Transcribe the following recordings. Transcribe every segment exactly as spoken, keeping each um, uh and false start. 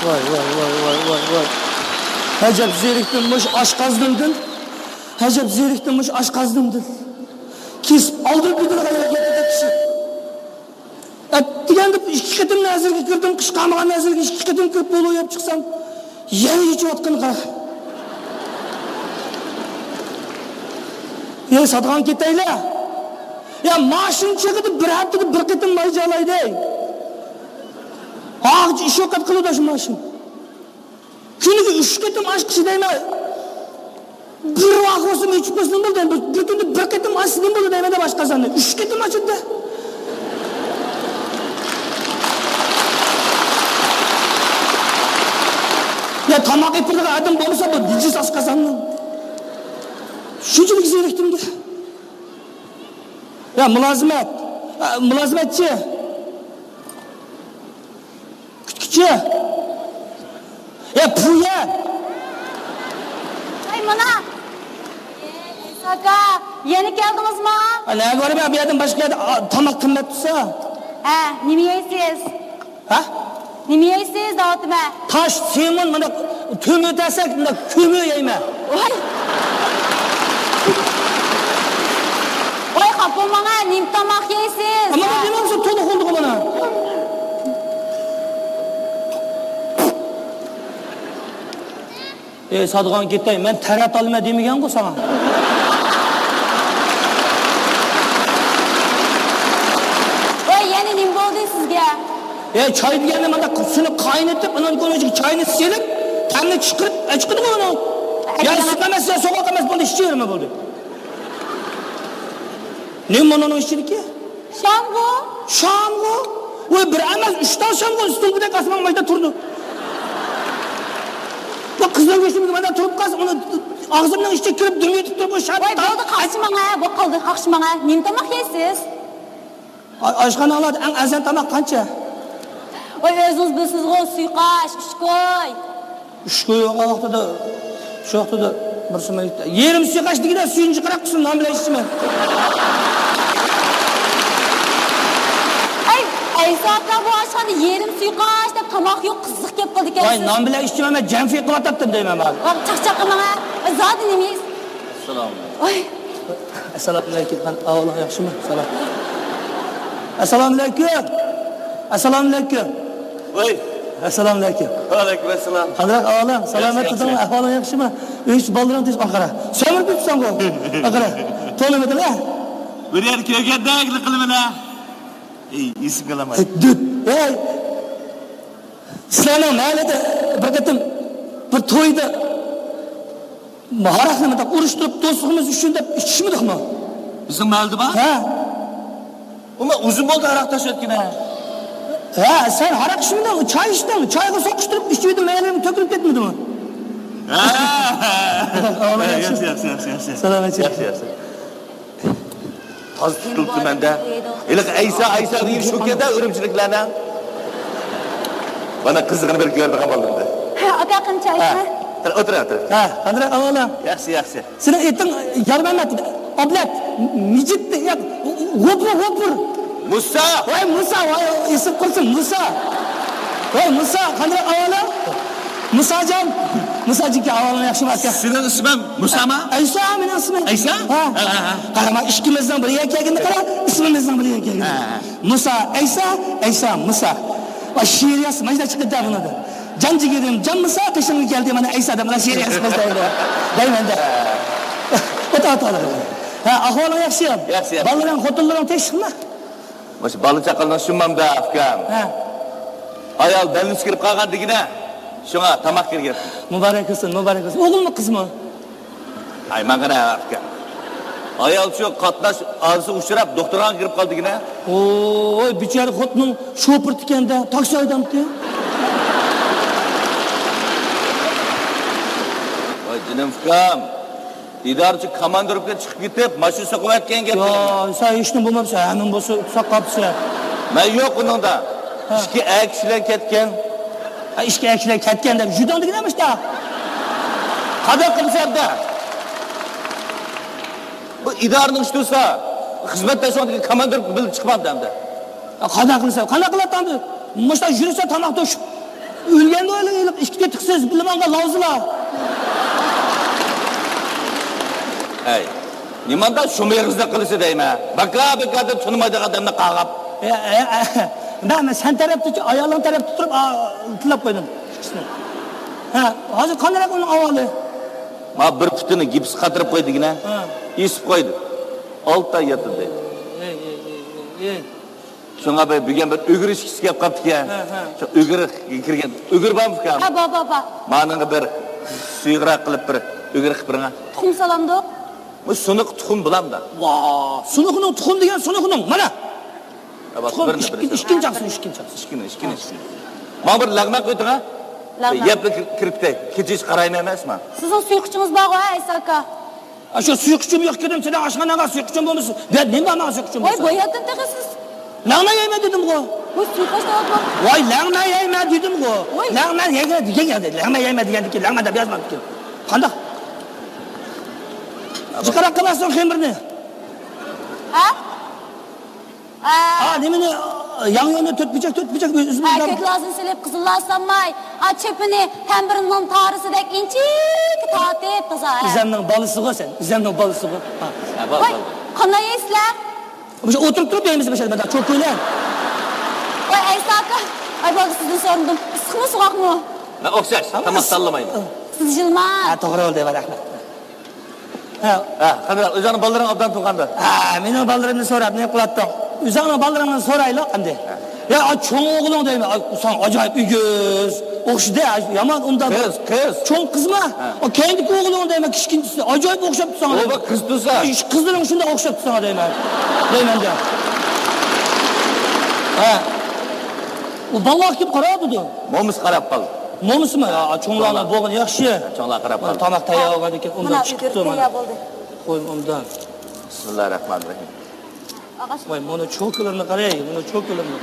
ۋاي، ۋاي، ۋاي، ۋاي، ۋاي، ۋاي. ئەجەب زېرىكتىم مۇشۇ ئاشقازىنىمدىن. ئەجەب زېرىكتىم مۇشۇ ئاشقازىنىمدىن. كېسىپ ئالدىم بېدىنى قاياققا كېتىدۇ كىشى. ئەتىگەندە ئىككى قېتىم نەزىرگە كىردىم، قىشقارمىغان نەزىرگە ئىككى قېتىم كىرىپ بولۇپ يەپ چىقسام، يەنە يېچىۋاتقىنى قارا. يا ساتقان كېتەيلە. يا ماشىنا چېغىدا بىر ھەپتىدە بىر قېتىم ماي جالايدى. ھاغىچ ئىش يوق قىلىدۇ شۇ ماشىنا. كۈنىگە ئۈچ قېتىم ئاچقۇچى دەيمەن. بىر ۋاق بولسا ئېچىپ قويسا نېمە بولدى؟ بىر، بىر كۈندە بىر قېتىم ئاچسا نېمە بولدى دەيمەن دەپ ئاشقازاننى. ئۈچ قېتىم ئاچىدۇ. يا تاماق ئېپىرىدىغان ئادەم بولمىسا بۇ نىجىس ئاشقازاننىڭ. شۇنچىلىك زېرىكتىمدە. يا مۇلازىمەت. ئا، مۇلازىمەتچى. كۈتكۈچى. يا پۇيە. ئەي مانا. ئەيسا ئاكا، يەنە كەلدىڭىزما؟ ئا، نەگە بارىمەن، بۇ يەردىن باشقا يەردە، ئا، تاماق قىممەت تۇرسا. ھە، نېمە يەيسىز؟ ھە؟ نېمە يەيسىز دەۋاتىمەن. تاش، سېمون، مانا كۆمۈر دېسەك، مانا كۆمۈر يەيمەن. ۋاي. ۋاي، خاپا بولماڭ ھە، نېمە تاماق يەيسىز؟ ئەمما مانا نېمە بولسا تولۇق بولدىغۇ مانا. ئەي سادىغان كېتەي، مەن تەرەت ئالىمەن دېمىگەنغۇ ساڭا. ۋاي، يەنە نېمە بولدى سىزگە؟ ئەي چاي دېگەننى مانا سۇنى قاينىتىپ، ئۇنىڭ كۆينىگە چاينى سېلىپ، تەمنى چىقىرىپ، ئە، چىقىدىغۇ ئۇنىڭ. يا سۈت ئەمەس، يا سوغۇق ئەمەس، بۇنى ئىچىۋېرىمەن بولدى. نېمە مۇنىڭ ئىچىدىكى؟ شامغۇ. شامغۇ؟ ۋاي، بىر ئەمەس، ئۈچ تال شامغۇ ئۈستۈڭگۈدەك ئاسمان مايدا تۇرىدۇ. بۇ قىزنىڭ كۆزىمىزگە مايدا تۇرۇپ قالسا، ئۇنى ئاغزىمنىڭ ئىچىگە كىرىپ دۈم يېتىپ تۇرۇپ، ئۇ شام. ۋاي، بولدى، قاقشىماڭ ھە، بۇ قالدى، قاقشىماڭ ھە. نېمە تاماق يەيسىز؟ ئا-، ئاشخانىلاردا ئەڭ ئەرزان تاماق قانچە؟ ۋاي، ئۆزىڭىز بىلىسىزغۇ، سۇيقاش، ئۈچ كوي. ئۈچ كوي بولغان ۋاقتىدا، شۇ ۋاقتىدا بىرسى مەن يېرىم سۇيقاش دېگىنە سۈيىنى جىقراق قىلسۇن، نان بىلەن ئىچىمەن. ئەي، ئەيسا ئاكا، بۇ ئاشخانىدا يېرىم سۇيقاش دەپ تاماق يوق، قىزىق گەپ قىلىدىكەنسىز. ۋاي، نان بىلەن ئىچىمەن، مەن جەنفى قىلىۋاتاتتىم دەيمەن مانا. ۋاي، چاقچاق قىلماڭ ھە. زادى نېمە يەيسىز؟ ئەسسالامۇ ئەلەيكۇم. ئەي. ئەسسالامۇ ئەلەيكۇم. قان-، ئەھۋالىڭ ياخشىمۇ؟ سالام. ئەسسالامۇ ئەلەيكۇم. ئەسسالامۇ ئەلەيكۇم. ۋاي. ئەسسالامۇ ئەلەيكۇم. ۋەئەلەيكۇم ئەسسالام. قانداق ئەھۋالىڭ؟ سالامەت ياخشى، تۇردۇڭمۇ؟ ياخشى. ئەھۋالىڭ ياخشىمۇ؟ ئۆي ئىچى بالىلىرىڭ تىنچ؟ قارا. سۆمۈرۈپ كېتىسەنغۇ؟ قارا. تونۇمىدىڭ ھە؟ بىر يەردە كۆرگەندەكلا قىلىمەن ھە. ئەي، ئېسىمگە ئالامەن. ئەي، دۈت. ئەي. سىلەرنىڭ مەھەللىدە بىر قېتىم بىر تويدا ھاراقنى مۇنداق ئۇرۇشتۇرۇپ، دوستلۇقىمىز ئۈچۈن دەپ ئىچىشمىدۇقمۇ؟ بىزنىڭ مەھەللىدە بار؟ ھە. ئۇمۇ ئۇزۇن بولدى ھاراق تاشلىۋەتكىنى. ھە، سەن ھاراق ئىچمىدىڭ، چاي ئىچتىڭ. چايغا سوقۇشتۇرۇپ ئىچىۋىدىڭ، مەيلىڭ تۆكۈلۈپ كەتمىدىمۇ؟ ھە. ئاۋۇ ياخشى. ياخشى، ياخشى، ياخشى، ياخشى. سالامەت. ياخشى، ياخشى. تازا تۇتۇلۇپتۇ مەندە. ھېلىقى ئەيسا، ئەيسا دېگەن شۇ كەندە ئۈرۈمچىلىكلەرنىڭ. مانا قىزىقىنى بىر كۆرىدىغان بولدۇم. ھە، ئاكا، قېنى چاي ھە. ئىچمە. ئولتۇر، ئولتۇر. ھە، قانداق ئەھۋالىڭ؟ ياخشى، ياخشى. سېنىڭ ئېتىڭ يارمەمەت، ئابلەت، مىجىت، يا، غوپۇر، غوپۇر. مۇسا! ۋاي مۇسا، ۋاي ئېسىم قۇرسۇن، مۇسا. ۋاي مۇسا، قانداق ئەھۋالىڭ؟ مۇساجان، مۇساجىكى ئەھۋالىڭ ياخشىمۇ ئاكا؟ سېنىڭ ئىسمىڭ مۇسامۇ؟ ئەيسا مېنىڭ ئىسمىم. ئەيسا؟ ھە. ھە، ھە، ھە. قارا، مانا ئىككىمىزنىڭ بىر يەرگە كەلگىنىنى قارا، ئىسمىمىزنىڭ بىر يەرگە كەلگىنى. ھە، ھە. مۇسا، ئەيسا، ئەيسا، مۇسا. ۋاي شېئىر يازسا مانا شۇنداق چىقىدۇ بۇنىڭدىن. جان جىگىرىم، جان مۇسا، قېشىڭغا كەلدى مانا ئەيسا دەپ مانا شېئىر يازسا دەيدۇ. دەيمەن دە. ئوتا، ئوتا. ھە، ئەھۋالىڭ ياخشى؟ ياخشى، ياخشى. بالىلىرىڭ، خوتۇنلىرىڭ تىنچلىقمۇ؟ مۇشۇ بالا چاقىلىرىڭ شۇ مامدا، ئۇكام. ھە. ئايال بەلنىسى كىرىپ قالغان دېگىنە، شۇڭا تاماق كىرگەن. مۇبارەك بولسۇن، مۇبارەك بولسۇن. ئوغۇلمۇ، قىزمۇ؟ ھاي، ماڭا قارا، ئۇكام. ئايال شۇ قاتناش ھادىسىگە ئۇچراپ، دوختۇرخانىغا كىرىپ قالدى دېگىنە. ۋوي، بىچارە خوتۇنۇڭ شوپۇر ئىكەن-دە، تاكسى ھەيدەمتى؟ ۋاي، جېنىم ئۇكام. ئىدارىچى كاماندىروپكا چىقىپ كېتىپ، ماشىنا سوقۇۋەتكەن گەپ. يا، سەن ھېچنېمە بولماپسەن، ھەممە بولسا ساقاپسەن. مەن يوق ئۇنىڭدا. ھە. ئىككى ئەر كىشىلەر كەتكەن. ھە، ئىككى ئەر كىشىلەر كەتكەن دەپ، جۈدەڭ دېگىنە مۇشتا. قانداق قىلىسەن دە؟ بۇ ئىدارىنىڭ ئىشى تۇرسا، خىزمەتداشىڭدىكى كاماندىروپكا بىللە چىقمامدۇ ئەمدى؟ قانداق قىلىسەن؟ قانداق قىلاتتىڭ ئەمدى؟ مۇشتا يۈرسە تاماق توشۇپ. ئۆلگەندە ئۆلۈپ، ئىككى تېتىقسىز بىلىمانغا لاۋزىلا. ئەي، نېمانداق شۇم ئېغىزدا قىلىسى دەيمەن. باكا-باكا دەپ تونۇمايدىغان ئادەمنى قاغاپ. ئە، ئە، ئە، مەن، مەن سەن تەرەپتە، ئايالىڭ تەرەپتە تۇرۇپ، ئا، تىللاپ قويدۇم. ھە، ھازىر قانداق ئۇنىڭ ئاۋازى؟ ما بىر پۇتىنى گىپس قاتۇرۇپ قويدىغىنە. ھە. ئېسىپ قويدى. ئالتە ئاي ياتىدۇ. ئەي، ئەي، ئەي، ئەي، ئەي. شۇڭا بىر، بۈگۈن بىر ئۆگىرىشكىسى كېلىپ قاپتىكەن. ھە، ھە. شۇ ئۆگىرىك كىرگەن. ئۆگۈر بارمۇ ئۇكام؟ ھە، بار، بار، بار. مانىڭغا بىر سۇيۇقراق قىلىپ بىر ئۆگىرىك قىلىپ بېرىڭە. تۇخۇم سالامدۇق؟ بۇ سۇنۇق تۇخۇم بولامدا. ۋا، سۇنۇقنىڭ تۇخۇم دېگەن سۇنۇقنىڭ. مانا. ھە، بار، تۇخۇم بىرنى، ئىككىنچى، بىرنى. ئىككىنچى چاقسۇن، ئىككىنچى چاقسۇن. ئىككىنى، ئىككىنى، ئىككىنى. ماڭا بىر لەغمەن قويدۇڭ ھە؟ لەغمەن. يەپ كىرىپ كېتەي. كېچىچە قارايمەن ئەمەسمۇ؟ سىزنىڭ سۇيۇقچىڭىز بارغۇ ھە، ئەيسا ئاكا؟ ئاشۇ سۇيۇقچىم يوق كىردىم، سېنىڭ ئاشخاناڭغا سۇيۇقچىم بولمىسا. بۇ يەردە نېمە بار ماڭا سۇيۇقچىم بولسا؟ ۋاي، بۇ يەردىن تېخى سىز. لەڭمەن يەيمەن دېدىمغۇ. ۋاي، سۇيۇقچى دەۋاتىمەن. ۋاي، لەڭمەن يەيمەن دېدىمغۇ. ۋاي. لەڭمەن يەيمەن دېگەن يەردە، لەڭمەن يەيمەن دېگەندىكىن لەڭمەن دەپ يازماپتىكەن. قانداق؟ جىقراق قىلارسەن خېمىرنى. ھە؟ ھە. ھا، نېمىنى، ياڭيۇنى تۆت بۇرجەك، تۆت بۇرجەك ئۆزىمىز ھە، بار. كۆك لازىنى سېلىپ، قىزىل لاز سالماي، ھا، چۆپىنى تەمبۇرنىڭ تارىسىدەك ئىنچىكە تارتىپ تازا، ھە. ئۆزەمنىڭ بالىسىغۇ سەن، ئۆزەمنىڭ بالىسىغۇ. ھا. ھە، بار، ۋاي، بار. قانداق يەيسىلەر؟ مۇشۇ ئولتۇرۇپ تۇرۇپ يەيمىز، مۇشۇ مۇنداق چوكا بىلەن. ۋاي، ئەيسا ئاكا، ئاي، بالدۇر سىزدىن سورىدىم. ئىسسىقمۇ، سوغۇقمۇ؟ مەن ئوخشاش، تاماق تاللىمايمەن. سىز جىلما. ھە، توغرا بولدى، رەھمەت. ھە. ھە، قانداق، ئۆزۈڭنىڭ بالىلىرىڭ ئوبدان تۇغقاندۇ؟ ھە، مېنىڭ بالىلىرىمنى سوراپ نېمە قىلاتتىڭ؟ ئۆزۈڭنىڭ بالىلىرىڭنى سورايلى ئەمدى. ھە. يا، ئا، چوڭ ئوغلۇڭ دەيمەن، ئا، ساڭا ئاجايىپ ئېگىز، ئوخشىدى، ئا، يامان ئۇنداق. قىز، قىز. چوڭ قىزما؟ ھە. ئا، كەينىدىكى ئوغلۇڭ دەيمەن، كىچىكىنچىسى، ئاجايىپ ئوخشاپتۇ ساڭا. ئۇ بىر قىز تۇرسا. ئىش، قىزلىرىڭ شۇنداق ئوخشاپتۇ ساڭا دەيمەن. دەيمەندە. ھە. ئۇ بالىلارغا كىم قاراۋاتىدۇ؟ مومىسى قاراپ قالدى. مومىسىمۇ؟ ھە، چوڭلارنىڭ چوڭلار. بولغىنى ياخشى. ھە، چوڭلار قاراپ قالدى. تاماق تەييار بولغاندىكىن، ئۇنداق مانا چىقىپتۇ، تەييار بولدى. قوي ئۇنداق. بىسمىللاھىررەھمانىررەھىم. ئاغاش. ۋاي، مانا چوكىلىرىنى قاراي، مانا چوكىلىرىنى.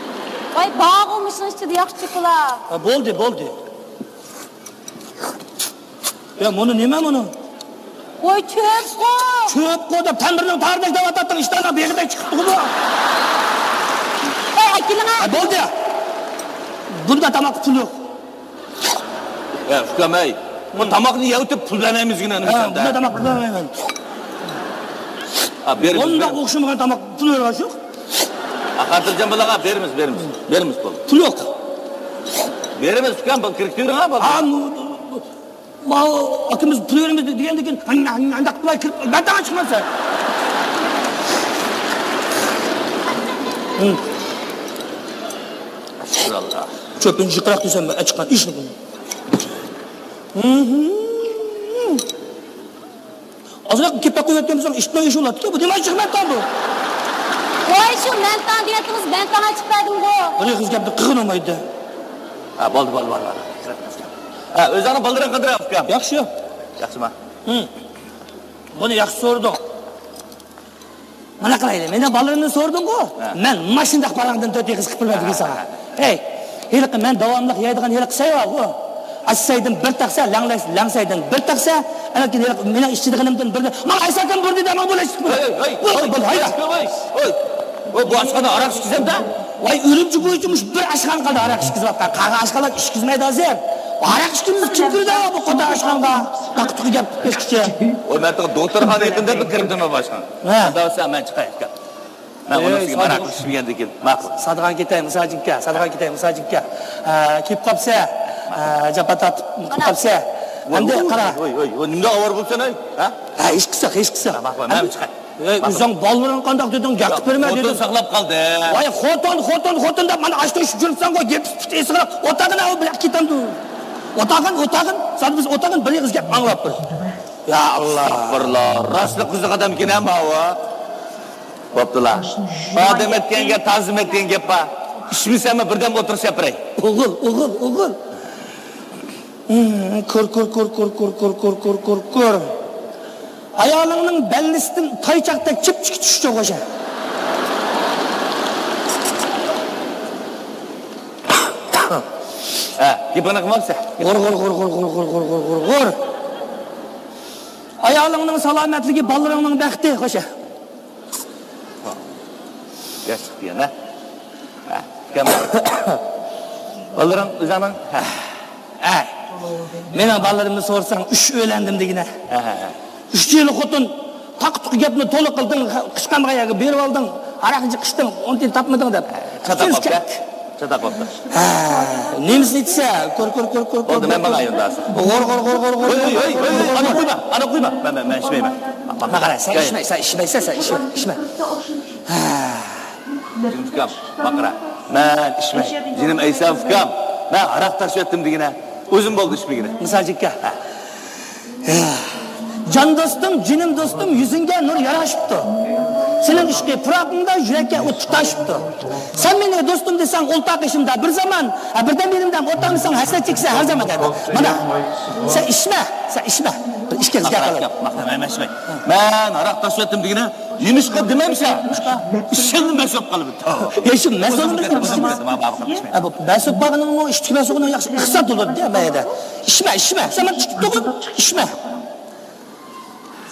ۋاي، بارغۇ مۇشۇنىڭ ئىچىدە ياخشى چوكىلار. ھە، بولدى، بولدى. يا، مۇنۇ نېمە مۇنۇ؟ ۋاي، چۆپقۇ! چۆپقۇ دەپ تەمبۇرنىڭ تارىدەك دەۋاتاتتىڭ، ئىشتاننىڭ بېغىدەك چىقىپتىغۇ بۇ. ۋاي، ئەكېلىڭە. ھە، بولدى. بۇندا تاماققا پۇل يوق. يا، ئۇكام، ئەي، بۇ تاماقنى يەۋېتىپ پۇل بەرمەيمىزغىنە، ھە، نېمىسەندە؟ بۇندا تاماق پۇل بەرمەيمەن. ھە، بېرىمىز، بۇنداق بېرىمىز. ئوخشىمىغان تاماق پۇل بەرگەن يوق. ھە، خاتىرجەم بولۇڭ، بېرىمىز، بېرىمىز. بېرىمىز، بولدى. پۇل يوق. بېرىمىز، ئۇكام، بۇ كىرىكتۈرۈڭ، ھە، بولدى. ھە، ماۋۇ ئاكىمىز پۇل بېرىمىز دېگەندىكىن، ئانداق قىلماي كىرىپ، بەتاڭ چىقماسا. چۆپىنى جىقراق دېسەم، ئەچىققان ئىش. ئازراق كېپەك قويۇۋەتكەن بولسام، ئىشتىن ئىش بولاتتى. بۇ نېمە ئىش مەنتان بۇ؟ ۋاي، شۇ مەنتان دېگەنتىڭىز، مەنتان ئېچىپ بەردىمغۇ. بىر ئېغىز گەپنى قىلغىنىمايدۇ. ھە، بولدى، بولدى، بولدى، بولدى. ھە، ئۆزۈڭنىڭ بالىلىرىڭ قانداق، ئۇكام؟ ياخشى. ياخشىما؟ ھە. بۇنى ياخشى سورىدىڭ. مانا قىلايلى، مېنىڭ بالىلىرىمنى سورىدىڭغۇ؟ ھە. مەن ماشىنىدا پاراڭدىن تۆت ئېغىز قىپىرلاپ دېگەن ساڭا. ھە، ھە، ھە. ھېلىقى مەن داۋاملىق يەيدىغان ھېلىقى سەي بارغۇ. ئاشسەيدىن بىر تەخسە، لەڭلەي-، لەڭسەيدىن بىر تەخسە، ئەنە كېيىن ھېلىقى مېنىڭ ئىچىدىغىنىمدىن بىرنى، ماڭا ئەسەكەم بۇرۇلدى دە، ماڭا بۇ لەشلىك بۇرۇلدى. ھەي، ھەي، بۇرۇلدى، بۇرۇلدى، ھايدا. ھەي، ھەي، ھەي. ۋاي، بۇ ئاشخانا ھاراق ئىچكۈزەمدۇ؟ ۋاي، ئۈرۈمچى بويىچە مۇشۇ بىر ئاشخانا قالدى ھاراق ئىچكۈزۈۋاتقان. قالغان ئاشخانىلار ئىچكۈزمەيدۇ ھازىر. ھاراق ئىچكۈزمىسە كىم كىرىدۇ بۇ قوتان ئاشخانىغا؟ تاقا-تۇقا گەپ كەتكۈچە. ۋاي، مەن تېخى دوختۇرخانا يېقىندا بىر كىردىم باشقا. ھە. ئۇنداق بولسا مەن چىقاي، ئۇكام. مەن ئۇنىڭ ئۈستىگە مەراقلىشىپ يۈرگەندىن كېيىن، ماقۇل. سادىغان كېتەي، مۇساجىمكە، سادىغان كېتەي، مۇساجىمكە. ئە، كېلىپ قاپسە، ئە، جاپا تارتىپ قاپسە. ئەمدى قارا. ۋوي، ۋوي، ۋوي، نېمىنداق ئاۋارە بولساڭ، ھە؟ ھە، ھېچقىسى يوق، ھېچقىسى يوق. ماقۇل، مەن چىقاي. ئەي، ئۆزۈڭ بالىلىرىڭ قانداق دېدىڭ، گەپ قىلىپ بەرمە دېدىڭ. ساقلاپ قالدى. ۋاي، خوتۇن، خوتۇن، خوتۇن دەپ مانا ئاشتىن شۇ جۈرۈپسەنغۇ، گېپىسى پۇتى ئېسىقراق. ئوتاغىن ئاۋۇ بىلەن كېتەمدۇ. ئوتاغىن، ئوتاغىن. سادىمىز ئوتاغىن، بىر ئېغىز گەپ ئاڭلاپ بىر. يا ئاللا. ئەستەغپۇرۇللا. راستلا قىزىق ئادەمكەن ھە ماۋۇ. بوپتۇلا. ئادەم ئېيتقان گەپ، تازىم ئېيتقان گەپ بار. ئىچمىسەممۇ بىردەم ئولتۇرۇپ سەپرەي. ئوغۇل، ئوغۇل، ئوغۇل. كۆر، كۆر، كۆر. ئايالىڭنىڭ بەللىسىدىن تايچاقتەك چىپچىكى چۈشۈشكە ئوخشاش. ھە، گېپىڭنى قىلمامسەن؟ غۇر، غۇر، غۇر. ئايالىڭنىڭ سالامەتلىكى، بالىلىرىڭنىڭ بەختى، خوشە. ياش چىقتى يەنە. ھە، ئۇكام. بالىلىرىڭ ئۆزۈڭنىڭ؟ ھە. ئەي، مېنىڭ بالىلىرىمنى سورىساڭ، ئۈچ ئۆيلەندىم دېگىنە. ئۈچ يىل خوتۇن، تاقا-تۇقا گەپنى تولا قىلدىڭ، قىچقانغا يەرگە بېرىۋالدىڭ، ھاراق ئىچىپ قىچتىڭ، ئۇنى تاپمىدىڭ دەپ. چاتاق بوپتۇ. چاتاق بوپتۇ. ھە، نېمىسىنى ئېيتسا، كۆر، كۆر، كۆر، كۆر، بولدى، كۆر، مەن كۆر. ماڭاي ئەمدى ھازىر. غور، غور، غور، غور، غور، ھۆي، ھۆي، غور، ھۆي، غور. ھۆي، ئانا قويما، ئانا قويما. مەن، مەن، مەن ئىچمەيمەن. ماقارا، سەن ئىچمەيسەن، ئىچمەيسەن، سەن ئىچمە، ئىچمە. ھە. جېنىم ئۇكام، ماقارا. مەن ئىچمەي. جېنىم ئەيسا ئۇكام. مەن ھاراق تاشلىۋەتتىم دېگىنە. ئۆزۈم بولدى ئىچمىگىنى. مىسال ئاكا. ھە. جان دوستۇم، جېنىم دوستۇم، يۈزۈڭگە نۇر ياراشىپتۇ. سېنىڭ ئىشقىي پۇراقىڭدا يۈرەككە ئوت تۇتاشىپتۇ. سەن مېنى دوستۇم دېسەڭ ئولتۇراق قېشىمدا بىر زامان، ھە، بىردەم يېنىمدا ئولتۇرمىساڭ ھەسرەت چېكىسەن ھەر زامان دەيدۇ. مانا، سەن ئىچمە، سەن ئىچمە. بىر ئىككى قىز گەپ قىلىپ. ماقارا، مەن ئىچمەي. مەن ھاراق تاشلىۋەتتىم دېگىنە، نېمىشقا دېمەمسەن؟ نېمىشقا؟ ئىشىڭدىن مەسئۇل قالىدۇ. يا، شۇ مەسئۇل بولۇش كېرەك. ھە، بۇ مەسئۇل بولغىنىڭمۇ ئىشتىكى مەسئۇلنىڭ ياخشى ئىقتىساد بولىدۇ، ما يەردە. ئىچمە، ئىچمە. سەن مانا ئىچىپ تۇرغىن، ئىچمە.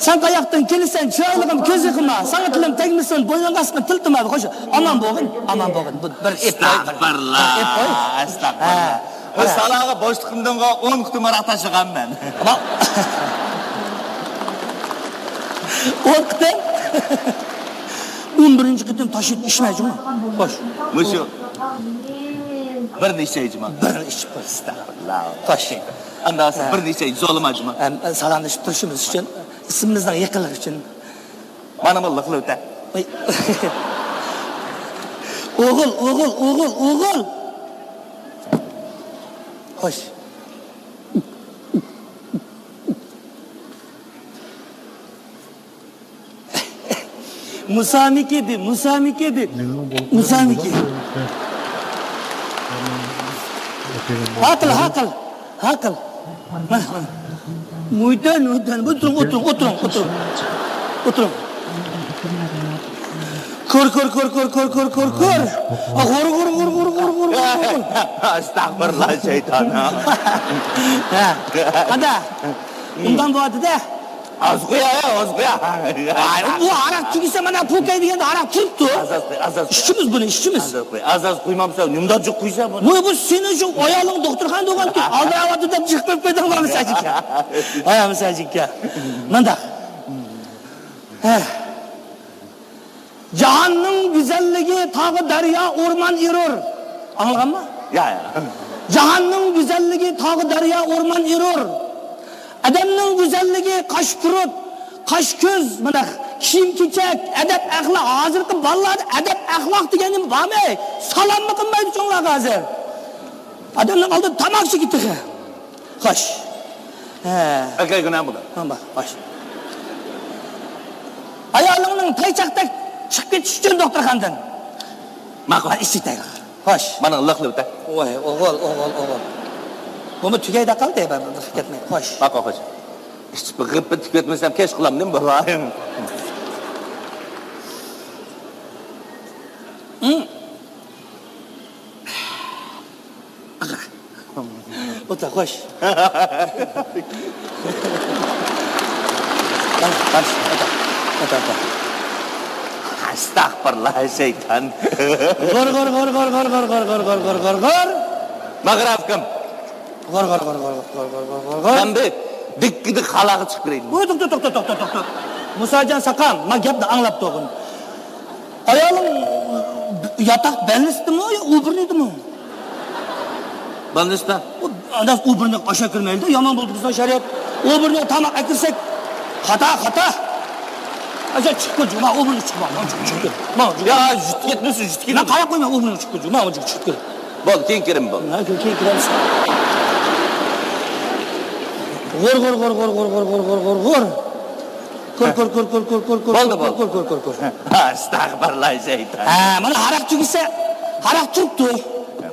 سەن قاياقتىن كېلىسەن، چىرايلىقىم، كۆز يېقىما. ساڭا تىلىم تەگمىسۇن، بوينۇڭغا ئاسقىن تىلتىما. خوش، ئامان بولغىن، ئامان بولغىن. بۇ بىر ئېپ قوي، بىر ئەستەغپىرۇللا، ئېپ قوي. ئەستەغپىرۇللا. ھە. بۇ سالاغا بوشلۇقۇمدىن ئون قېتىم ھاراق تاشلىغان مەن. ئون قېتىم؟ ئون بىرىنچى قېتىم تاشلىۋېتىپ ئىچمە جۇمۇ. خوش. مۇشۇ بىرنى ئىچەي جۇمۇ. بىرنى ئىچىپ قوي. ئەستەغپىرۇللا. خوش. ئەمدى ھازىر بىرنى ئىچەي، زورلىما جۇمۇ. ھەم سالاملىشىپ تۇرۇشىمىز ئۈچۈن، ئىسمىمىزنىڭ يېقىنلىقى ئۈچۈن. مانا بۇ لىقلىۋېتە. ئوغۇل، ئوغۇل، ئوغۇل، ئوغۇل. خوش. مۇسامىكى دې، مۇسامىكى دې. مۇسامىكى. ھاقىل، ھاقىل. ھاقىل. مانا، مانا. مۇيتەن، مۇيتەن. ئولتۇرۇڭ، ئولتۇرۇڭ، ئولتۇرۇڭ، ئولتۇرۇڭ. ئولتۇرۇڭ. كۆر، كۆر، كۆر، كۆر. غۇر، غۇر، غۇر. ئەستەغپىرۇللا، شەيتان. ھە. قانداق؟ ئۇنداق بولدى-دە. ئاز قويا، ئاز قويا. ئاي، بۇ ھاراق تۈگىسە، مانا پوكەي دېگەندە ھاراق تۇرۇپتۇ. ئاز، ئاز قوي، ئاز، ئاز قوي. ئىچىمىز بۇنى، ئىچىمىز. ئاز، ئاز قوي. ئاز، ئاز قويمامسەن، نېمىدەپ جىق قۇيسەن بۇنى؟ بۇ، بۇ سېنىڭ شۇ ئايالىڭ دوختۇرخانىدا بولغانتى، ئالدىراۋاتىدۇ دەپ جىق قويۇپ قويدۇڭ مانا سەجىككە. ھايا، سەجىككە. مانداق. ھە. جاھاننىڭ گۈزەللىكى تاغ، دەريا، ئورمان ئېرۇر. ئاڭلىغانما؟ يا، يا. جاھاننىڭ گۈزەللىكى تاغ، دەريا، ئورمان ئېرۇر. ئادەمنىڭ گۈزەللىكى قاش پۇرۇت، قاش كۆز، مانا كىيىم كېچەك، ئەدەپ ئەخلاق. ھازىرقى بالىلاردا ئەدەپ ئەخلاق دېگەن نېمە بارمۇ؟ سالاممۇ قىلمايدۇ چوڭلارغا ھازىر. ئادەمنىڭ ئالدىدا تاماكا چېكىدۇ تېخى. خوش. ھە. ئەكەلگىنە بۇلار. ھە، بار، خوش. ئايالىڭنىڭ تايچاقتەك چىقىپ كېتىشى ئۈچۈن دوختۇرخانىدىن. ماقۇل. ھە، ئىچىتەي. خوش. مانا لىقلىۋېتە. ۋاي، ئوغۇل، ئوغۇل، ئوغۇل. بۇمۇ تۈگەيدە قالدى، بىر، بىر كەتمەي. خوش. ماقۇل، خوش. ئىچىپ غىپپە تۈگەتمىسەم كەچ قىلامدىم بۇلار. ھىم. ئولتۇر، خوش. خوش، ئولتۇر، ئولتۇر، ئولتۇر. ئەستەغپىرۇللا، شەيتان. غۇر، غۇر، غۇر. ماغراف كىم؟ غۇر، غۇر، غۇر. ئەمدى دىككىدە خالاغا چىقىپ كىرەيلى. ۋوي، توختا، توختا، توختا، توختا. مۇساجان ساقام، ما گەپنى ئاڭلاپ تۇرغىن. ئايالىڭ ياتاق بەلنىستىمۇ يا ئوبورنىيدىمۇ؟ بەلنىستە. ئانداق ئوبورنىيغا ئاشا كىرمەيدۇ، يامان بولدى بىزنىڭ شەرىئەت. ئوبورنىيغا تاماق ئەكىرسەك، خاتا، خاتا. ئاشا چىققىن، جۇما ئوبورنىي چىققىن، ما چىققىن، چىققىن. ما چىققىن. يا، يۈتۈپ كەتمىسۇن، يۈتۈپ كەتمىسۇن. مەن قاراپ قويماي، ئوبورنىي چىققىن، جۇما چىققىن. بولدى، كېيىن كىرىمەن، بولدى. ھە، كېيىن، كېيىن كىرەمسەن. غۇر، غۇر، غۇر. كۆر، كۆر، كۆر. بولدى، بولدى. كۆر، كۆر، كۆر، كۆر. ئەستەغپىرۇللا، شەيتان. ھە، مانا ھاراق تۈگىسە، ھاراق تۇرۇپتۇ.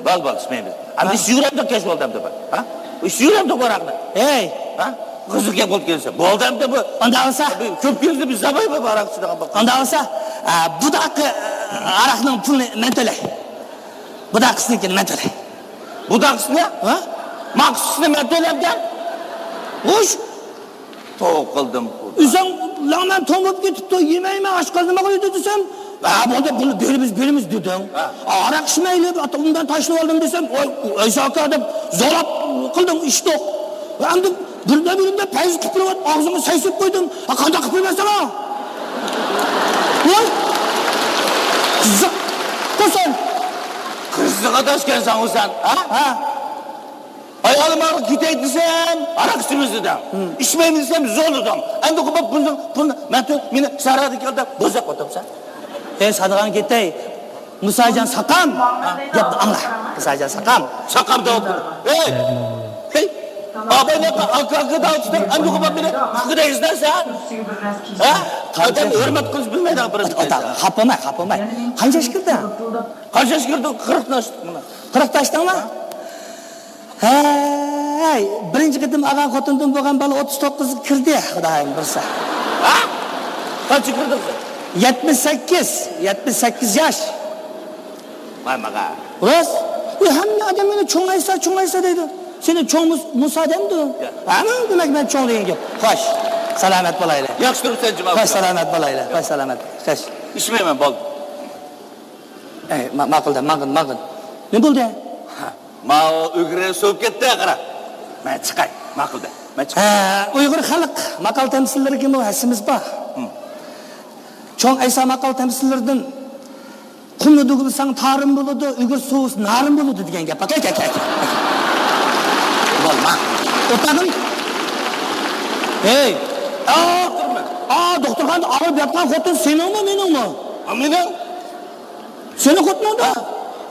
بولدى، بولدى، ئىچمەيمىز. ئەمدى ھە؟ ئىچىۋېرەمدۇق كەچ بولدى ئەمدى بۇ. ھە؟ ئىچىۋېرەمدۇق بۇ ھاراقنى. ھەي. ھە؟ قىزىق گەپ بولدى كەلسە. بولدى ئەمدى بۇ. ئانداق بولسا. بۇ كۆپ كەلسە بىز زاۋاي بۇ ھاراق ئىچىدىغان بولۇپ. ئانداق بولسا، ئە، بۇداققا، ئە، ھاراقنىڭ پۇلىنى مەن تۆلەي. بۇداقىسىنىڭكىنى مەن تۆلەي. بۇداقىسىنى؟ ھە؟ ماقسىسىنى مەن تۆلەمكەن. خوش. توۋا قىلدىم. ئۆزۈڭ لەڭمەن توڭ بولۇپ كېتىپتۇ، يېمەيمەن، ئاشقازىنىمغا قويدى دېسەم، ھە، بولدى، بۇنى بېرىمىز، بېرىمىز دېدىڭ. ھە. ھاراق ئىچمەيلى، ئۇنىڭدىن تاشلىۋالدىم دېسەم، ۋاي، ئەيسا ئاكا دەپ زوراپ قىلدىڭ، ئىچتۇق. ئەمدى بىردە بىرىمدە پەيز قىلىپ بېرىۋات، ئاغزىڭغا سەي سېلىپ قويدۇم. ھە، قانداق قىلىپ بېرىمەن ساڭا؟ ۋاي! قىزىق قىلساڭ. قىزىق ئاداشكەنسەن ئۇ سەن، ھە؟ ھە. ئايالىم ماڭا كېتەي دېسەم، ھاراق ئىچىمىز دېدىڭ. ھىم. ئىچمەيمىز دېسەم، زورلىدىڭ. ئەمدى قوپۇپ بۇنى، بۇنى، مەن تۇ-، مېنى سەھرادا كەل دەپ بوزەك ئوتۇرسەن. ئەي، سادىغان كېتەي. مۇساجان ساقام. ھە. گەپنى ئاڭلا. مۇساجان ساقام. ساقام دەۋاتىدۇ. ئەي! ھەي! ئاباينى ئاكا، ئاكا دەۋاتىدۇ. ئەمدى قوپۇپ مېنى پۇكىدە ئىزدەرسەن. ھە؟ ئادەم ھۆرمەت قىلىش بىلمەيدىغان بىر ئاتا، خاپا بولماي، خاپا بولماي. قانچە ياش كىردى؟ قانچە ياش كىردى؟ قىرىق ياش. قىرىقتاشتىڭمۇ؟ ھەي، بىرىنچى قېتىم ئالغان خوتۇندىن بولغان بالا ئوتتۇز توققۇزغا كىردى، خۇدايىم بۇيرۇسا. ھە؟ قانچە كىردى قىزىم؟ يەتمىش سەككىز، يەتمىش سەككىز ياش. ۋاي ماغا. راست. ئۇ ھەممە ئادەم مېنى چوڭ ئەيسا، چوڭ ئەيسا دەيدۇ. سېنى چوڭ مۇس-، مۇسا دەمدۇ؟ يا. ھەممە دېمەك مەن چوڭ دېگەن گەپ. خوش. سالامەت بولايلى. ياخشى تۇرۇپسەن جۇما. خوش، سالامەت بولايلى. خوش، سالامەت. خوش. ئىچمەيمەن، بولدى. ئەي، ما-، ماقۇل دە، ماقۇل، ماقۇل. نېمە بولدى؟ ھە، ماۋۇ ئۆگرە سوۋۇپ كەتتى، قارا. مەن چىقاي، ماقۇل دە، مەن چىقاي. ھە، ئۇيغۇر خەلق ماقال تەمسىللىرىگىمۇ ھەسسىمىز بار. ھىم. چوڭ ئەيسا ماقال تەمسىللىرىدىن، «قۇمنى دۇگىلىساڭ تارىم بولىدۇ، ئۆگرە سوۋۇسا نارىن بولىدۇ» دېگەن گەپ. ئاكا، ئاكا، ئاكا. بولما. ئوتاغىن. ھەي. ئا، ئا، دوختۇرخانىدا ئاغرىپ ياتقان خوتۇن سېنىڭمۇ، مېنىڭمۇ؟ ھە، مېنىڭ. سېنىڭ خوتۇنۇڭدا؟ ھە.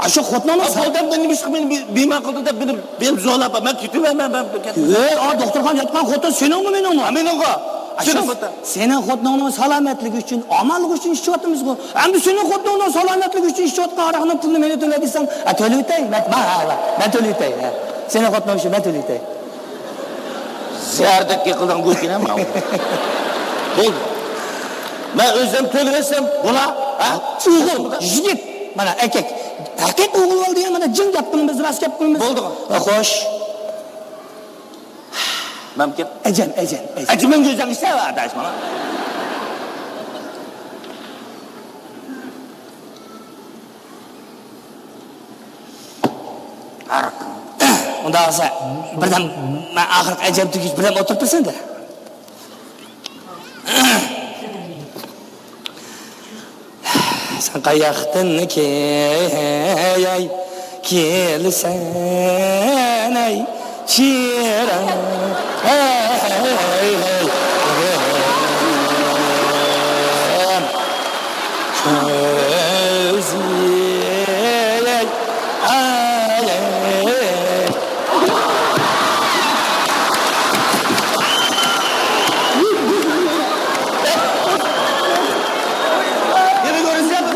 ئاشۇ خوتۇنۇڭنىڭ ھە، سا- بۇ ئادەمدە نېمە ئىشقا مېنى بى-، بىمار قىلدى دەپ مېنى، مېنى زورلاپ، مەن كېتىۋەرمەن، مەن كېتىمەن. ھەي، ئا، دوختۇرخانىدا ياتقان خوتۇن سېنىڭمۇ، مېنىڭمۇ؟ ھە، مېنىڭغۇ. ئاشۇ سېنىڭ خوتۇن. سېنىڭ خوتۇنۇڭنىڭ سالامەتلىكى ئۈچۈن، ئامانلىقى ئۈچۈن ئىچىۋاتىمىزغۇ. ئەمدى سېنىڭ خوتۇنۇڭنىڭ سالامەتلىكى ئۈچۈن ئىچىۋاتقان ھاراقنىڭ پۇلىنى مېنى تۆلە دېسەڭ، ھە، تۆلىۋېتەي، مەن، مەن، ھە، ھە، مەن تۆلىۋېتەي، ھە. سېنىڭ خوتۇنۇڭ ئۈچۈن مەن تۆلىۋېتەي. زەردەك يىقىلدىڭ گۇركىنە ماڭا. بولدى. مەن ئۆزۈم تۆلىۋەتسەم بولا، ھە؟ ئوغۇل، يىگىت، مانا ئەركەك. ھەقىقىي ئوغۇل بالا دېگەن مانا جىڭ گەپ قىلىمىز، راست گەپ قىلىمىز. بولدىغۇ. ھە، خوش. مەمكىن. ئەجەم، ئەجەم، ئەجەم. ئەجىمىڭ يۈزەڭ ئىشلەۋە، ئاداش، مانا. ئۇنداق بولسا، بىردەم، مەن ئاخىرقى ئەجەم تۈگىگىچە بىردەم ئولتۇرۇپ تۇرسۇن دە. سەن قاياقتىن كەي-، كېلىسەن، ئەي چىراغ، ئەي، ئەي، كۆزى، ئەي، ئەي، ئەي. يەنە كۆرۈشسەك.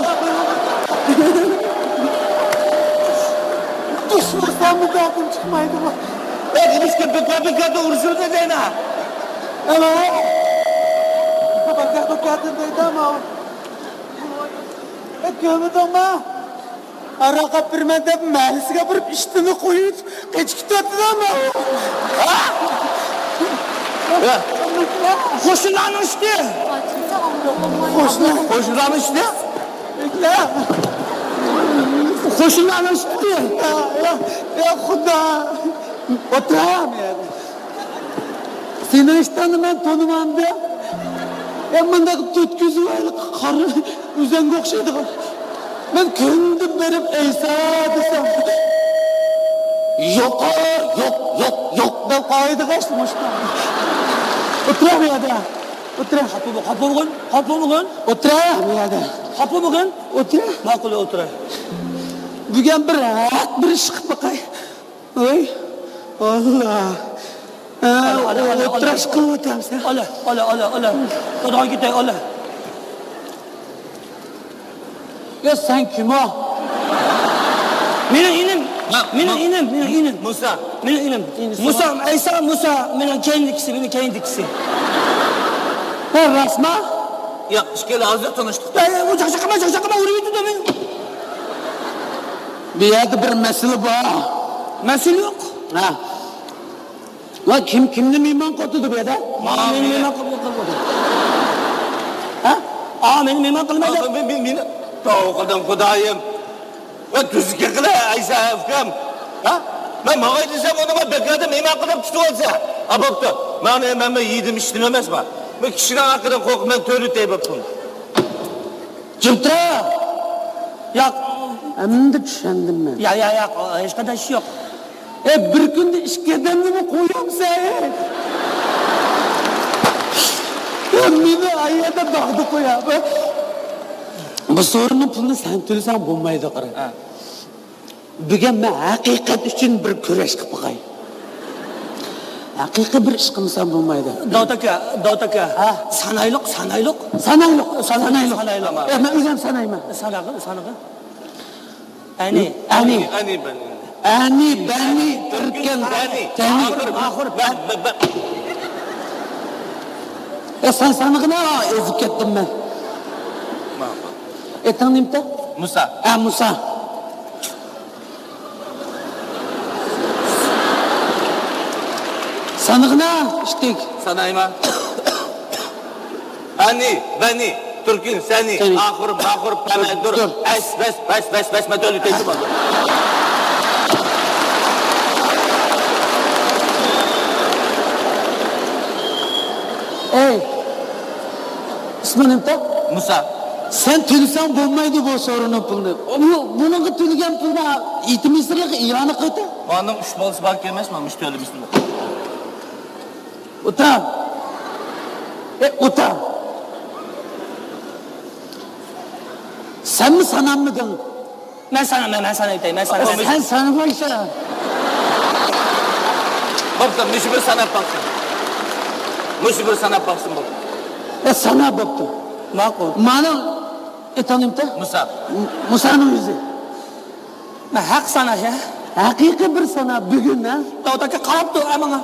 دۈشمەنسەنمۇ دەردىم چىقمايدىمۇ؟ ئەي، نېمىشقا بىكار-بىكاردىن ئۇرۇشۇۋاتىسەن يەنە؟ ئەمە. بىكار-بىكاردىن دەيدۇ ئەمە. ئەي، كۆرمىدىڭمۇ؟ ھاراق ئاپىرىمەن دەپ مەھەللىسىگە بېرىپ ئىشتىنى قويۇپ قېچىپ كېتىۋاتىدۇ ئەمە. ھە؟ قوشنىلارنىڭ ئىشتى. قوشنا-، قوشنىلارنىڭ ئىشتى. قوشنىلارنىڭ ئىشتى. يا، يا، يا خۇدا. ئولتۇرام يەنە. سېنىڭ ئىشتاننى مەن تونۇمامدىم. يا مۇنداق تۆت كۆزى بار، قارا ئۈزەڭگە ئوخشايدىغان. مەن كۈندە بېرىپ ئەيسا دېسەم، يوق، يوق، يوق، يوق دەپ قايىدىغان ئىشتە مۇشۇنداق. ئولتۇرام يەردە. ئولتۇرە. خاپا بول-، خاپا بولغىن، خاپا بولغىن. ئولتۇرە بۇ يەردە. خاپا بولغىن. ئولتۇرە. ماقۇل، ئولتۇرە. بۈگۈن بىر ھەق بىر ئىش قىلىپ باقاي. ۋاي، ئاللا. ھە، ئالە، ئالە، ئالە، ئولتۇرۇش ئالە. قىلىۋاتامسەن. ئالە، ئالە، ئالە، ئالە. داداغا كېتەي، ئالە. يا سەن كىم ئۇ؟ مېنىڭ ئىنىم. ھە، مېنىڭ مۇ-، ئىنىم، مېنىڭ ئىنىم. مۇسا. مېنىڭ ئىنىم. مۇسا، ئەيسا، مۇسا. مېنىڭ كەينىدىكىسى، مېنىڭ كەينىدىكىسى. ھە، راستما؟ ياق، ئىككىلى ھازىر تونۇشتۇق. يا، يا، ئۇ چاقچاق قىلما، چاقچاق قىلما، ئۇرۇۋېتىدۇ مېنى. بۇ يەردە بىر مەسىلە بار. مەسىلە يوق. ھە. ۋاي، كىم كىمنى مېھمان قىلىۋاتىدۇ بۇ يەردە؟ مانا مېنى مېھمان قىلىپ، قىلىپ. ھە؟ ئا، مېنى مېھمان قىلمايدۇ. مېنى، مېنى، مېنى. توۋا قىلدىم خۇدايىم. مەن تۈزۈك قىلە ئەيسا ئۇكام. ھە؟ مەن ماڭاي دېسەم، ئۇنىڭغا بەك ئادەم ئىمان قىلىپ تۇتۇۋالسا. ھە، بوپتۇ. مانا مەن يېدىم ئىچتىم ئەمەسمۇ. مەن كىشىنىڭ ھەققىدىن قورقۇپ، مەن تۆلىتەي بوپتۇم. جىمتۇرا! ياق. ئەمدى چۈشەندىم مەن. يا، يا، ياق، ھېچقانداق ئىش يوق. ئە، بىر كۈندە ئىككى ئادەمنىمۇ قويامسەن؟ ئە، مېنى ئايەردە داغدا قويا. بۇ سورۇننىڭ پۇلىنى سەن تۆلىسەڭ بولمايدۇ، قارا. ھە. بۈگۈن مەن ھەقىقەت ئۈچۈن بىر كۈرەش قىلىپ باقاي. ھەقىقىي بىر ئىش قىلمىسام بولمايدۇ. داۋۇت ئاكا، داۋۇت ئاكا. ھە؟ سانايلۇق، سانايلۇق. سانايلۇق، سانايلۇق. سانايلۇق. ئە، مەن ئۆزۈم سانايمەن. ساناغىن، سانىغىن. ئەنى. ئەنى. ئەنى، بەنى. ئەنى، بەنى، تۈركەن، تەنى. ئاخىر، ئاخىر، بەن، بەن، بەن. ئە، سەن سانىغىنا، ئېزىپ كەتتىم مەن. ماقۇل. ئېتىڭ نېمىتە؟ مۇسا. ئە، مۇسا. سانىغىنا، ئىتتىك. سانايمەن. ئەنى، بەنى، تۈركۈن، سەنى، سەنى. ئاخۇر، ماخۇر، پەمەدۇر، دۇر. ئەس، بەس، بەس، بەس، بەس، مەتۆلى تېتىپ ئالدى. ئەي، ئىسمىڭ نېمىتە؟ مۇسا. سەن تۆلىسەڭ بولمايدۇ بۇ سورۇننىڭ پۇلىنى. بۇ، بۇنىڭغا تۆلىگەن پۇلنى يېتىم يېسىرلىققا ئىئانە قىلدى. مانىڭ ئۈچ بالىسى بار ئىكەن ئەمەسمۇ، مۇشۇ تۆلىمىسىمۇ. ئوتا. ئە، ئوتا. سەنمۇ ساناممىدىڭ؟ مەن سانايمەن، مەن سانايتاي، مەن سانايمەن. سەن سانىغايسەن. بوپتۇ، مۇشۇ بىر ساناپ باقسۇن. مۇشۇ بىر ساناپ باقسۇن، بوپتۇ. ئە، سانا بوپتۇ. ماقۇل. مانا، ئېتىڭ نېمىتە؟ مۇسا. مۇسانىڭ يۈزى. مەن ھەق ساناش، ھە؟ ھەقىقىي بىر سانا بۈگۈن، ھە؟ داۋۇت ئاكا قاراپتۇ، ئە، ماڭا.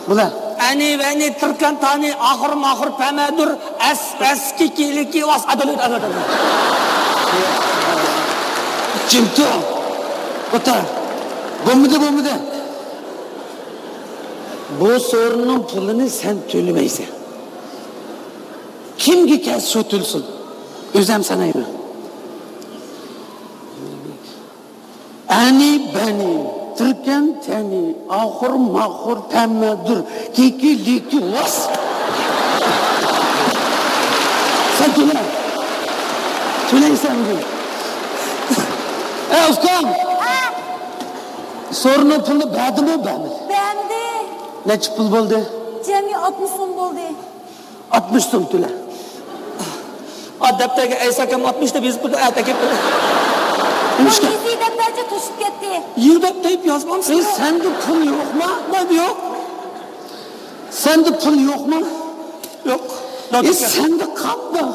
بۇلار. ئەنى، ۋەنى، تىركەن، تانى، ئاخۇر، ماخۇر، پەمەدۇر، ئەس، ۋەس، كىكى، لىكى، ۋاس، ئادىل، ئادىل، ئادىل. جىم تۇر. ئوتۇر. بولمىدى، بولمىدى. بۇ سورۇننىڭ پۇلىنى سەن تۆلىمەيسەن. كىمگە كەلسە شۇ تۆلىسۇن. ئۆزۈم سانايمەن. ئەنى بەنى، تىركەن تەنى، ئاخۇر ماخۇر، پەممەدۇر، كېكى لېكى، ۋاس. سەن تۆلە. تۆلەيسەن بۇ. ئە، ئۇكام. سورۇننىڭ پۇلىنى بەردىمۇ، بەرمىدى؟ بەردى. نەچچە پۇل بولدى؟ جەمئىي ئاتمىش سوم بولدى. ئاتمىش سوم تۆلە. ئا، دەپتەرگە ئەيسا ئاكام ئاتمىش دەپ يېزىپ قويدى، ئەتە كەپتۇ. نېمىشقا؟ يېزى دەپتەرچە توشۇپ كەتتى. يېزى دەپتەر يازمامسىز؟ ئەي، سەندە پۇل يوقما؟ مەندە يوق. سەندە پۇل يوقما؟ يوق. ئەي، سەندە قانداق؟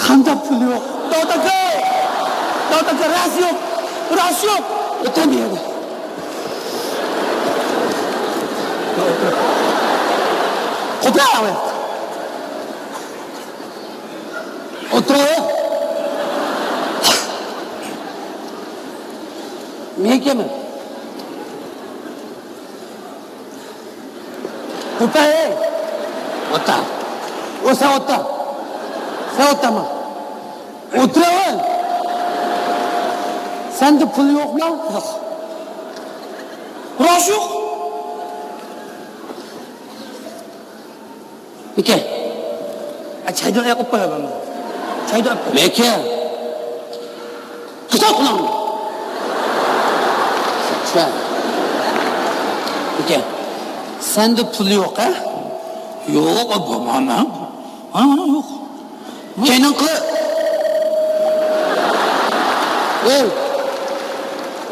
قانداق پۇل يوق؟ دادا ئاكا! دادا ئاكا، راست يوق! راست يوق! ئۆتەم يەردە. قوپلا ئاۋاق. ئولتۇرايۇق. مەن كىممەن؟ ئولتۇر، ھەي! ئولتۇر. ئو، سەن ئولتۇر. سەن ئولتۇرما. ئولتۇراۋەر. سەندە پۇل يوقما؟ يوق. راست يوق. ئىكەن. ئە، چايدىن ئاياق ئۇپ قويۇپ بەرمە. چايدىن ئۇپ قوي. لېكىن. قىچاق قۇلاڭنى. چۈشە. ئىكەن. سەندە پۇل يوق، ھە؟ يوق، بولمايمەن. ھە، يوق. كەينىڭ قىل. ئۆي.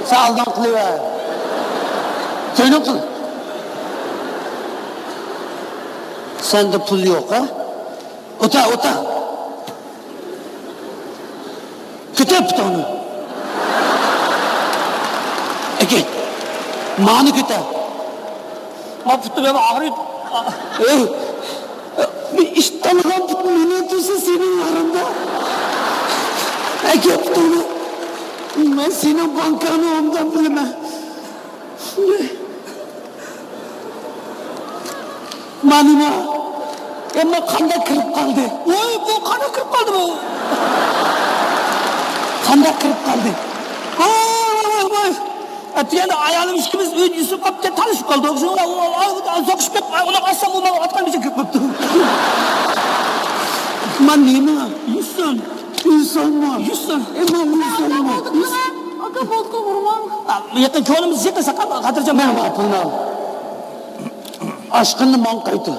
سەن ئالدىڭ قىلىۋەر. كەينىڭ قىل. سەندە پۇل يوق، ھە؟ ئوتا، ئوتا. كۆتەر پۇتۇڭنى. ئەكەت. مانى كۆتەر. ما پۇتۇم ھەم ئاغرىيدۇ. ئۆي. بىر ئىشتالغان پۇت مېنى تۇرسا سېنىڭ يارىڭدا. ئەكەت پۇتۇڭنى. مەن سېنىڭ بانكاڭنى ئوبدان بىلىمەن. مانىما؟ ئەمما قانداق كىرىپ قالدى؟ ۋاي، بۇ قانداق كىرىپ قالدى بۇ؟ قانداق قىرىپ قالدى؟ ۋاي، ۋاي، ۋاي، ۋاي. ئەتىگەندە ئايالىم ئىككىمىز ئۆيدە يۈسۈپ قاپتۇ، تالىشىپ قالدۇق. شۇڭا ئۇ، ئۇ، ئۇ، سوقۇشۇپ كەپ، ئۇنى ئاچسام، ئۇ ماڭا ئاتقان بېشى كېلىپ قاپتۇ. مانا نېمە؟ يۈسۈن. يۈسۈنمۇ؟ يۈسۈن. ئەمما يۈسۈنمۇ؟ ئاكا، بولدى، ئۇرماڭ. يېقىن كۆڭلىمىز يېقىن، ساقال، خاتىرجەم. مەن پۇلنى ئال. ئاشقىننى ماڭا قايتۇر.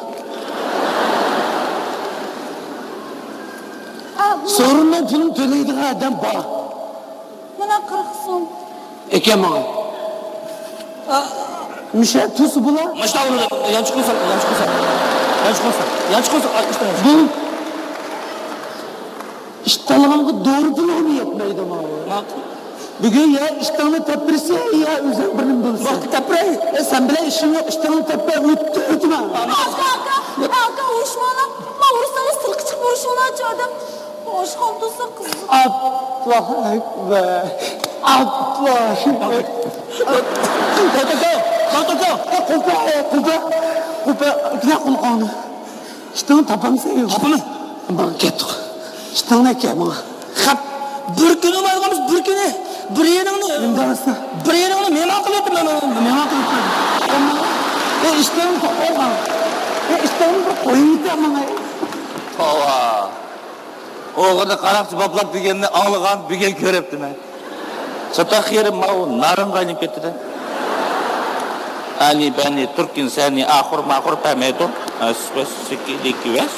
ئا، بۇ سورۇننىڭ پۇلىنى تۆلەيدىغان ئادەم بار. مانا قىرىق سوم. ئەكە ماڭا. ئا. مۇشۇ تۇرسا بولا. ماشتا ئۇنى يانچۇق قىلسا، يانچۇق قىلسا. يانچۇق قىلسا. يانچۇق قىلسا. ئا، ئىشتان يانچۇق. بۇ ئىشتانلىغانغا دورا پۇلىغىمۇ يەتمەيدۇ ماۋۇ. ماقۇل. بۈگۈن يا ئىشتاننى تەپرىسە، يا ئۆزۈڭ بىرنى بىلسە. ۋاقىت تەپرەي. ئە، سەن بىلەن ئىشىم يوق، ئىشتاننى تەپرە ئۆت-، ئۆتمە. ئاكا، ئاكا، ئاكا، ئاكا، ئۇرۇشماڭلار. ما ئۇرسىڭىز سىرتقا چىقىپ ئۇرۇشۇڭلارچۇ ئادەم. ئاشخانا تۇرسا قىزىق. ئاللاھۇ ئەكبەر. ئاللاھۇ ئەكبەر. دوكتور، دوكتور. قۇلپە، قۇلپە. قۇلپە، قۇلپە. ئىشتىڭ تاپامسەن يوق؟ تاپىمەن. ماڭا كەتتۇق. ئىشتىڭنى ئەكە ماڭا. خەپ. بىر كۈنى ماڭغانمىز، بىر كۈنى. بىر يېرىڭنى، بىر يېرىڭنى مېھمان قىلىۋەتتىم مەن، مېھمان قىلىۋەتتىم. ئەمما، ئە، ئىشتىڭنى تاپاي ماڭا. ئە، ئىشتىڭنى بىر قويۇۋېتە ماڭا. توۋا. ئوغرىنى قاراقچى باپلاپ دېگەننى ئاڭلىغان، بۈگۈن كۆرۈپتىمەن. چاتاق يېرىم ماۋۇ نارىنغا ئايلىنىپ كەتتى-دە. ئەنى بەنى تۈركىن سەنى ئاخۇر ماخۇر پەمەيدۇ. ئەس ۋەس سىكى دىكى ۋەس.